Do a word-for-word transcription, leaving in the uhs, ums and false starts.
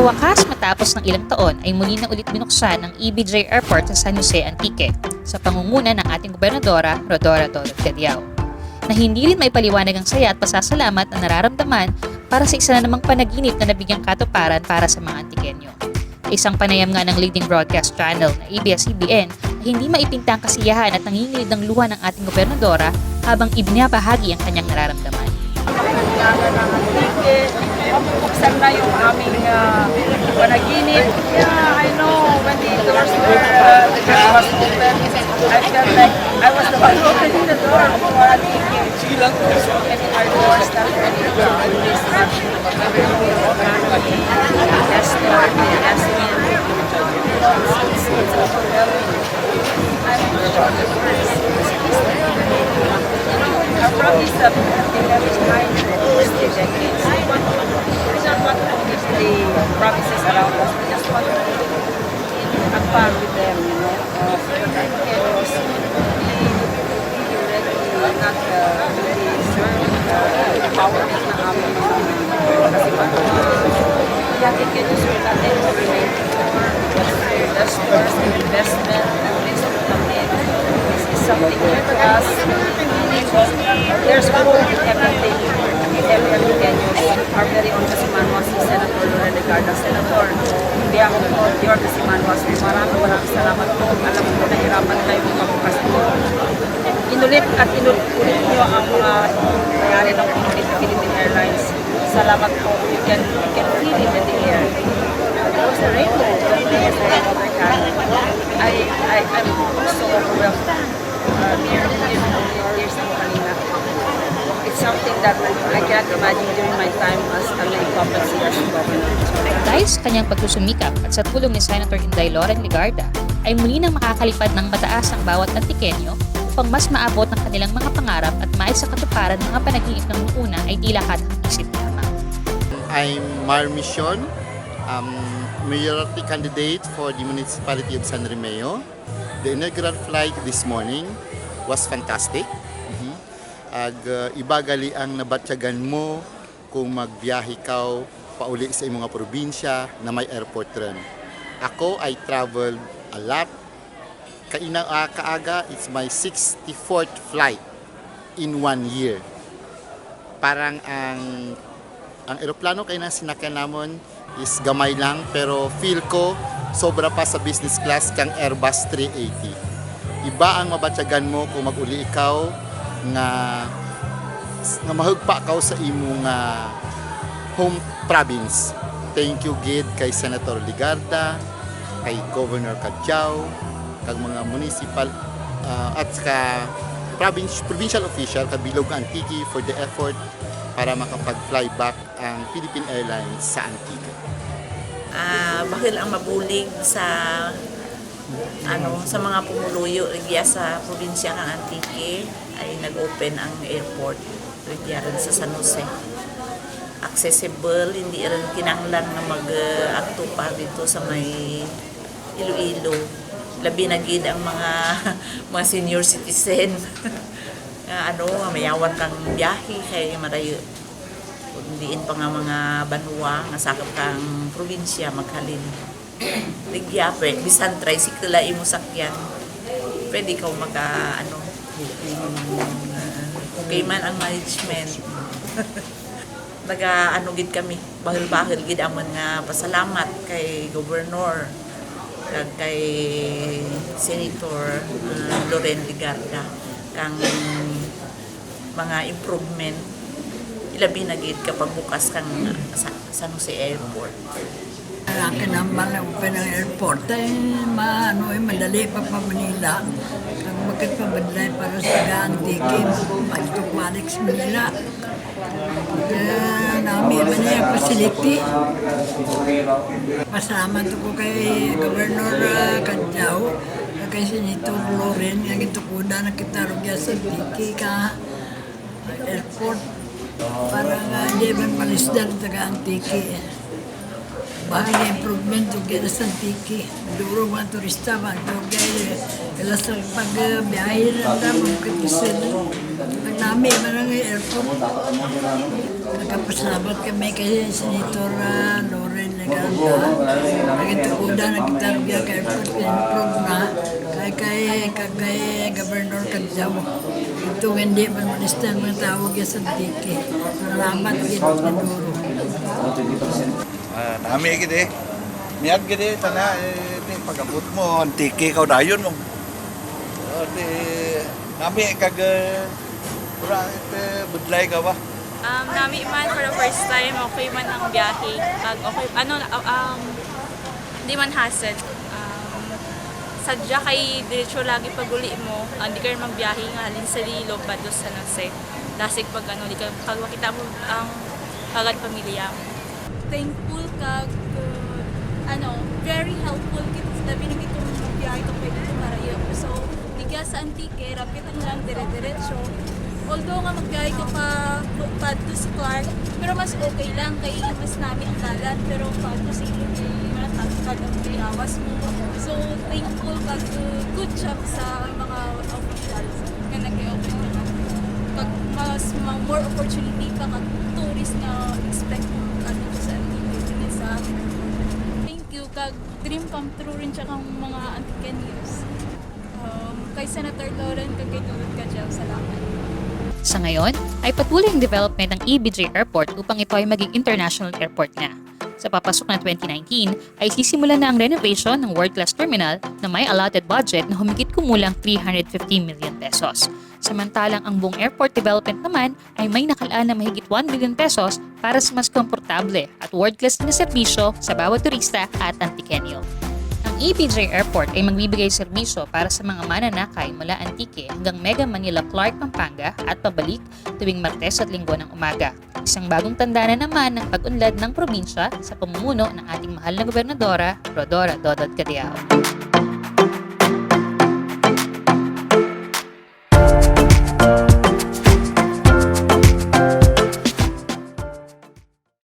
Wakas, matapos ng ilang taon, ay muli na ulit binuksan ang E B J Airport sa San Jose, Antique, sa pangunguna ng ating gobernadora, Rhodora Dodod Cadiao, na hindi rin maipaliwanag ang saya at pasasalamat na nararamdaman para sa isa na namang panaginip na nabigyang katuparan para sa mga Antiqueño. Sa isang panayam nga ng leading broadcast channel na A B S C B N, ay hindi maipinta ang kasiyahan at nanginginig ng luha ng ating gobernadora habang ibinabahagi ang kanyang nararamdaman. Mabubuksan na yung aming, ah, panaginip. Yeah, I know. When the doors were, uh, the gate was open, I felt like I was the one opening the door for Antique. Our doors that were open, this much. Yes, Lord. Yes, Lord. It's, it's overwhelming. Our promise that we have been left behind for decades. We don't want to miss the promises around us. We just want to be at par with them, you know. Uh, so that we can also be, be ready, not, uh, be, uh, empowerment na aming mga kasi ano, we have to get to certain things to remain poor, investors, investment, and things to come in. This is something new to us. There's hope in everything, in every Antiqueño. Our very own Kasimanwa, si Senator Loren Legarda. Senator, on behalf of all your Kasimanwas, maraming, maraming salamat po. Alam ko nahirapan kayo magpabukas po. Inulit at inulit niyo ang mga nangyari ng Philippine Airlines. Salamat po. You can, you can feel it in the air. It was a rainbow. I, I, I'm so overwhelmed. Uh, tears, tears, tears ako kanina. It's something that I, I cannot imagine during my time as an incumbent C S governor. Dahil sa kanyang pagsusumikap at sa tulong ni Senator Inday Loren Legarda, ay muli nang makakalipad ng mataas ang bawat Antiqueño upang mas maabot ang kanilang mga pangarap at maisakatuparan mga panaginip na noong una ay tila katang isip lamang. I'm Mar Mission, um, mayoralty candidate for the municipality of San Remeo. The inaugural flight this morning was fantastic. Mhm. Ag, uh, iba gali ang nabatyagan mo kung magbiyahe kaw pauli sa imo nga probinsya na may airport run. Ako, I traveled a lot. Kaina, ah, kaaga, it's my sixty-fourth flight in one year. Parang ang, ang eroplano kaina sinakyan namon is gamay lang, pero feel ko sobra pa sa business class kang Airbus three eighty. Iba ang mabatyagan mo kung mag-uli ikaw nga, nga mahugpa kaw sa imo nga home province. Thank you gid kay Senator Legarda, kay Governor Cadiao, kag mga municipal, ah, at sa province, provincial official kag bilog Antique for the effort para makapag-fly back ang Philippine Airlines sa Antique. Ah, bahul ang mabulig sa, ano, sa mga pumuluyo rugya sa probinsya kang Antique ay nag-open ang airport rugya run sa San Jose. Accessible, hindi run kinahanglan nga mag, ah, agto pa didto sa may Iloilo. Labi na gid ang mga, mga senior citizen. Nga, ano, nga mayawan kang biyahe kay marayo. Kung diin pa nga mga banwa nga sakop kang probinsya, maghalin. Rugya, pwe-, bisan tricycle lang imo sakyan. Pwede kaw maka, ano, okay man ang management. Naga, ano gid kami, bahul-bahul gid amun nga pasalamat kay Gobernador, kag kay Senator, ah, Loren Legarda, kang mga improvement, ilabi na gid kang pagbukas kang sa-, San Jose Airport. Ang akin naman na open ang airport, eh, ma-, ano, eh, madali pa pa Manila. Ang bakit pa madali para sa Antique, pagtukwalik sa Manila. Eh, nami man ang facility. Pasalamat ako kay Governor, ah, Cadiao, kay Senator Loren, nga gintukudan na kita rugya sa Antique ka airport. Para nga di man malisdan taga Antique. Bahul nga improvement rugya sa Antique. Duro mga turista man, rugya, eh, kala sa pagbiyahe na ta, mga katisin. Ang nami man ang airport. Nagapasalamat kami kay Senator, ah, Loren Legarda. Nagtukudan na kita rugya kay airport, improve na. Kay, kay, kay, kay Governor Cadiao. Ito nga indi man molestar ang mga tawo rugya sa Antique. Salamat gid, Senador. Ah, nami gid eh. Miyag gid eh, tana, eh, ti pag-abot mo, Antique kaw dayon mo. Oh, ti, nami kag, eh, pura, eh, budlay ka ba? Um, nami man for the first time, okay man ang biyahe. Kag okay, ano, uh, um, di man hassle. Um, sadya kay diretso lagi pag-uli mo, ah, di ka magbiyahe nga halin sa Iloilo, padto sa San Jose. Dasig pag ano, di ka, pag makita mo ang kag pamilya. Thankful kag, uh, ano, very helpful gid, labi na gid kon magbiyahe ka pwede tumarayo. So, rugya sa Antique, rapid lang, dire-diretso. Although nga magbiyahe ka pa, padto sa Clark, pero mas okay lang, kay mas nami ang dalan, pero padto sa Iloilo, kay matagkad ang gawas mo. So, thankful kag, uh, good job sa mga officials nga nag-open na. Kag mas ma-, more opportunity pa kag tourist nga expect mo kadto sa Antique, sa airport. Thank you, kag dream come true run dya kang mga Antiqueños. Um, kay Senator Loren, kag kay Dodod Cadiao, salamat. Sa ngayon, ay patuloy ang development ng E B J Airport upang ito ay maging international airport na. Sa papasok na twenty nineteen, ay sisimulan na ang renovation ng world-class terminal na may allotted budget na humigit kumulang three hundred fifty million pesos. Samantalang ang buong airport development naman ay may nakalaan na mahigit one billion pesos para sa mas komportable at world-class na serbisyo sa bawat turista at Antiqueño. Ang E B J Airport ay magbibigay serbisyo para sa mga mananakay mula Antique hanggang Mega Manila Clark, Pampanga at pabalik tuwing Martes at Linggo ng umaga. Isang bagong tanda na naman ng pag-unlad ng probinsya sa pamumuno ng ating mahal na gobernadora, Rhodora Dodod Cadiao.